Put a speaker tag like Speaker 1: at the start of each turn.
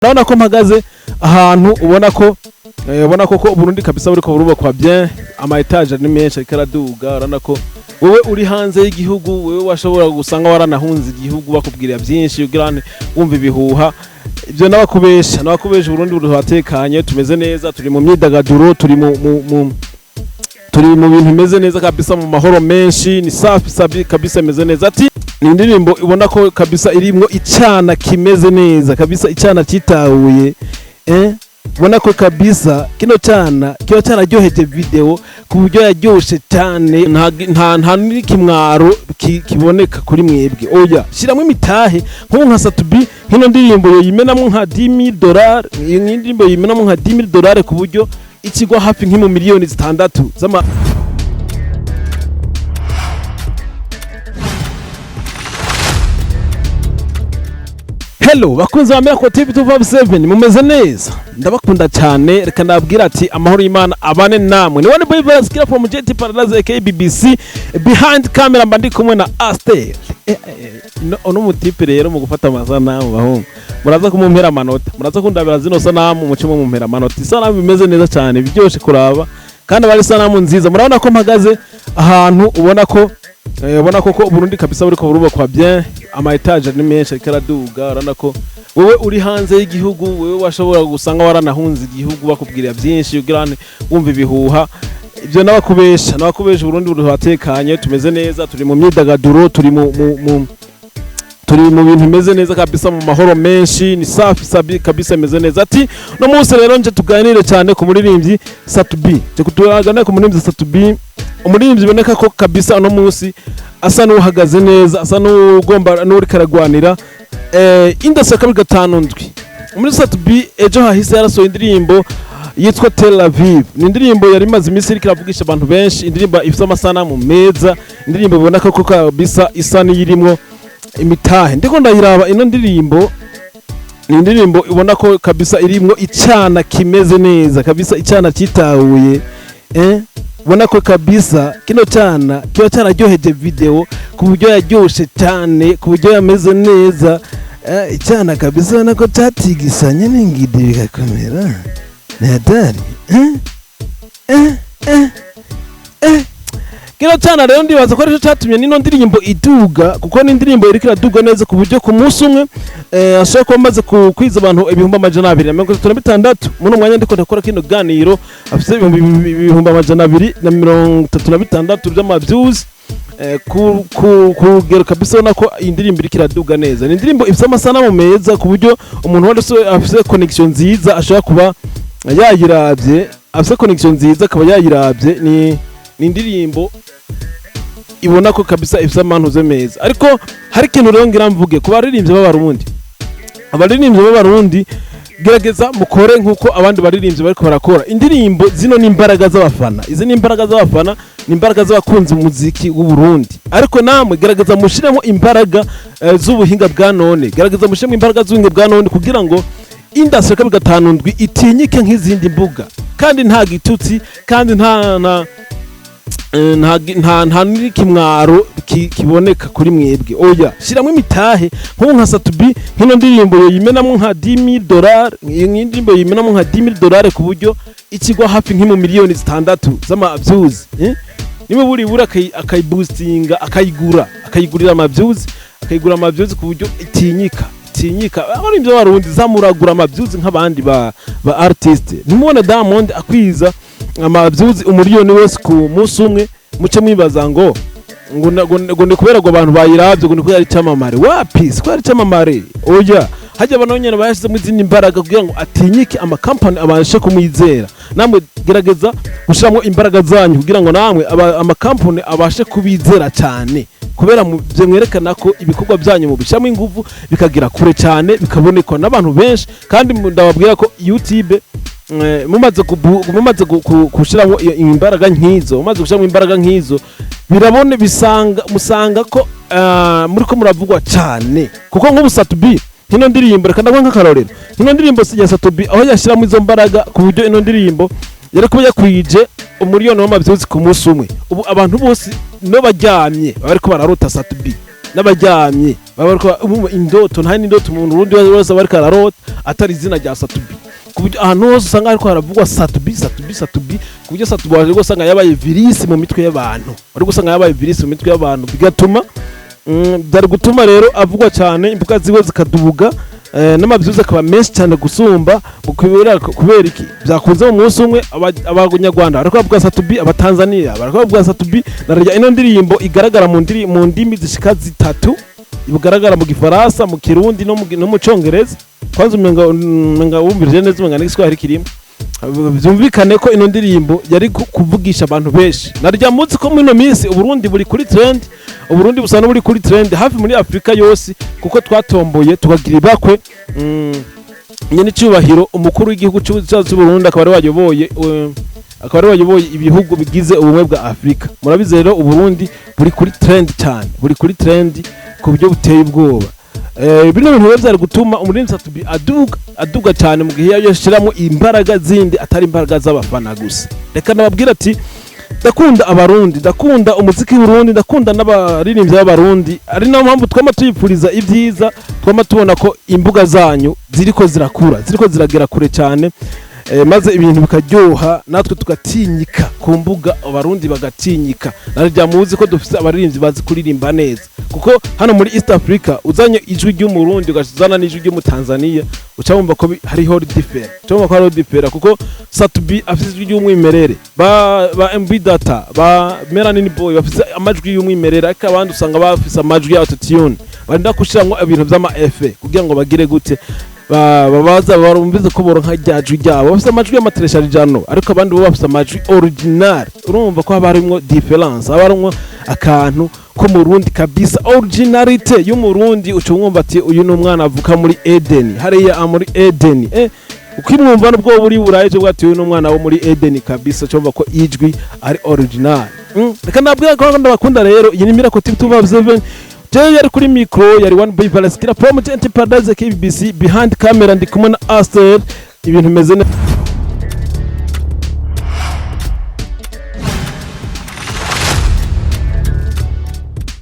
Speaker 1: Urabona ko mpagaze ahantu ubona ko ubona ko Burundi kabisa buriko burubakwa bien, ama étage ni menshi ariko araduga. Urabona ko wewe uri hanze y'igihugu, wewe washobora gusanga waranahunze igihugu, bakubwira byinshi ugira wumva ibihuha. Ibyo n'abakubesha n'abakubesha. Burundi buratekanye, tumeze neza, turi mu myidagaduro, turi mu bintu bimeze neza kabisa, mu mahoro menshi, ni safi safi kabisa, imeze neza. Ati ni indirimbo ubona ko kabisa irimwo icana kimeze neza kabisa, icana citahuye, ubona ko kabisa kino cana kiba cararyoheje video ku buryo yaryoshe cyane. Nta n'ikimwaro kiboneka kuri mwebwe. Oya, shiramo imitahe nk'ubu nka Sat-B, nk'ino ndirimbo yoyimenamwo nka $10,000, iyi ndirimbo yoyimenamwo nka $10,000 ku buryo ikigwa hafi nk'imu miliyoni 6 z'ama. Hello bakunzi ba Miracle TV 257, mumeze neza? Ndabakunda cyane. Reka ndabwira ati amahoro y'Imana abane namwe. Ni one boy Veraskira from JT Paradise aka BBC. Behind camera mba ndi kumwe na Aster. No uno mutipe rero mu gufata amasanamu, bahungu muraza kumumpera amanota, muraza kundabira zino sanamu muce mumpera amanota. Isanamu bimeze neza cyane, biryoshe kuraba kandi aba ari isanamu nziza. Murabona ko mpagaze ahantu ubona ko ubona ko Burundi kabisa buriko burubakwa bien, ama étage ni menshi ariko araduga. Urabona ko wewe uri hanze y'igihugu, wewe washobora gusanga waranahunze igihugu, bakubwira byinshi ugira wumva ibihuha. Ibyo n'abakubesha n'abakubesha. Burundi buratekanye, tumeze neza, turi mu myidagaduro, turi mu bintu bimeze neza kabisa, mu mahoro menshi, ni safi safi kabisa, imeze neza. Ati no munsi rero nje tuganire cyane ku muririmbyi Sat-B, nje tuganire ku muririmbyi Sat-B, umuririmbyi biboneka ko kabisa uno munsi asa n'uhagaze neza, asa n'ugomba n'uriko aragwanira industry ya 257. Muri Sat-B ejo hahise yarasohoye indirimbo yitwa Tel Aviv. Ni indirimbo yari imaze iminsi iriko iravugisha abantu benshi, indirimbo ifite amasanamu meza, indirimbo iboneka ko kabisa isa n'iyirimwo imitahe. Ndiko ndayiraba ino ndirimbo, ni indirimbo ubona ko kabisa irimwo icana kimeze neza kabisa, icana citahuye, ubona ko kabisa kino cana kiba cararyoheje video ku buryo yaryoshe cyane, ku buryo yameze neza. Icana kabisa ubona ko catigisanye n'ingidi bigakomera, ni hatari. eh eh eh Kino cana rero ndibaza ko aricyo catumye nino ndirimbo iduga, kuko ni indirimbo iriko iraduga neza ku buryo ku munsi umwe ashobora kuba amaze kwiza abantu 236,000. Muri umwanya ndiko ndakora kino ganiro afise 236,000 vy'ama views, ku rugero kabisa ubona ko iyi ndirimbo iriko iraduga neza. Ni indirimbo ifise amasanamu meza ku buryo umuntu wese afise connection nziza ashobora kuba yayiravye, afise connection nziza akaba yayiravye. Ni indirimbo ibona ko kabisa ifise amantuze meza. Ariko hari ikintu rero ngira mvuge ku baririmbyi b'Abarundi. Abaririmbyi b'Abarundi, gerageza mukore nk'uko abandi baririmbyi bariko barakora indirimbo zino. Ni imbaraga z'abafana, izi ni imbaraga z'abafana, ni imbaraga z'abakunzi umuziki w'u Burundi. Ariko namwe gerageza mushiremo imbaraga z'ubuhinga bwa none, gerageza mushiremo imbaraga z'ubuhinga bwa none kugira ngo industry ya 257 itinyike nk'izindi mbuga. Kandi nta gitutsi, kandi nta na nta n'ikimwaro kiboneka kuri mwebwe. Oya, shiramo imitahe nk'ubu nka Sat-B, nk'ino ndirimbo yoyimenamwo nka $10,000, iyi ndirimbo yoyimenamwo nka $10,000 ku buryo ikigwa hafi nk'imu miliyoni 6 z'ama views, niba buri buri akayiboostinga, akayigura, akayigurira ama views, akayigura ama views ku buryo itinyika, itinyika. Abaririmbyi b'Abarundi, zamuragura ama views nk'abandi ba artiste. Ntimubone Diamond akwiza ama views umuriyoni wose ku munsi umwe, muce mwibaza ngo ni kubera ngo abantu bayiravye, ngo ni kubera ari icamamare. Wapi, si kubera ari icamamare, oya. Hajya abantu nyene bayashizemo izindi mbaraga kugira ngo atinyike, amakampani abashe kumwizera. Namwe gerageza gushiramwo imbaraga zanyu kugira ngo namwe amakampani abashe kubizera cyane, kubera byo mwerekana ko ibikorwa byanyu mubishyiramo ingufu bikagera kure cyane, bikabonekwa n'abantu benshi. Kandi ndababwira ko YouTube mumaze gushiramo imbaraga nk'izo, mumaze gushiramo imbaraga nk'izo, birabone bisanga musanga ko muriko muravugwa cyane. Kuko nk'ubu Sat-B, nk'ino ndirimbo, reka ndaguha nk'akarorero, nk'ino ndirimbo ya Sat-B aho yashyiramo izo mbaraga ku buryo ino ndirimbo yari kuba yakwije umuriyoni w'ama views ku munsi umwe, ubu abantu bose n'abaryamye bariko bararota Sat-B, n'abaryamye. Baba bariko umva indoto, nta n'indoto umuntu urundi wese aba ariko ararota atari izina rya Sat-B, ku buryo ahantu hose usanga hariko haravugwa Sat-B, Sat-B, Sat-B, ku buryo Sat-B waje gusanga yabaye virus mu mitwe y'abantu, wari gusanga yabaye virus mu mitwe y'abantu, bigatuma byari gutuma rero avugwa cyane, imbuga ziwe zikadubuga, n'ama views akaba menshi cyane gusumba kubera iki byakunze mu munsi umwe. Abanyarwanda bariko bavuga Sat-B, Abatanzania bariko bavuga Sat-B. Narya ino ndirimbo igaragara mu ndimi zishika zitatu, igaragara mu Gifaransa, mu Kirundi no mu Congereza. Kwanza umenga wumvirije neza, umenga n'Igiswahili kirimo. Byumvikane ko ino ndirimbo yari kuvugisha abantu benshi. Narya munsi ko muri ino minsi Uburundi buri kuri trend, Uburundi busa n'uburi kuri trend hafi muri Afrika yose, kuko twatomboye tukagira ibakwe nyene icubahiro umukuru w'igihugu cyacu cy'Uburundi akaba ari wayoboye ibihugu bigize Ubumwe bwa Afrika. Murabizi rero, Uburundi buri kuri trend cyane, buri kuri trend ku buryo buteye ubwoba. Bino bintu rero byari gutuma umuririmbyi Sat-B aduga cyane mu gihe yashyiramo imbaraga zindi atari imbaraga z'abafana gusa. Reka nababwira ati ndakunda Abarundi, ndakunda umuziki w'Uburundi, ndakunda n'abaririmbyi b'Abarundi, ari nayo mpamvu twama tuyipfuriza ibyiza, twama tubona ko imbuga zanyu ziriko zirakura, ziriko ziragera kure cyane, maze ibintu bikaryoha, natwe tugatinyika ku mbuga, Abarundi bagatinyika. Narya muzi ko dufite abaririmbyi bazi kuririmba neza, kuko hano muri East Africa uzanye ijwi ry'Umurundi ugazana n'ijwi ry'Umutanzania, uca wumva ko hariho différence, uca wumva ko hariho différence, kuko Sat-B afite ijwi ry'umwimerere, ba MB Data, ba Melanin Boy bafite amajwi y'umwimerere, ariko abandi usanga bafise amajwi ya autotune, barinda gushiramwo ibintu vy'ama effets kugira ngo bagire gute, babaza barumvize ko boronka rya jwi ryabo. Bafise amajwi y'amateresharijano, ariko abandi bo bafise amajwi original. Urumva ko haba harimwo différence, haba harimwo akantu ko Murundi kabisa, originalité y'Umurundi. Uca wumva ati uyu ni umwana avuka muri Eden, hariya muri Eden, ukimwumva nubwo buri Burayi cyo ati uyu ni umwana wo muri Eden kabisa, cyumva ko ijwi ari original. Reka nabwira ko ndabakunda rero. Iyi ni Miracle TV 257. Jewe yari kuri micro yari One Boy Valeskira from Gente Paradise KBC, behind camera ndi kumwe na Aster. Ibintu bimeze neza.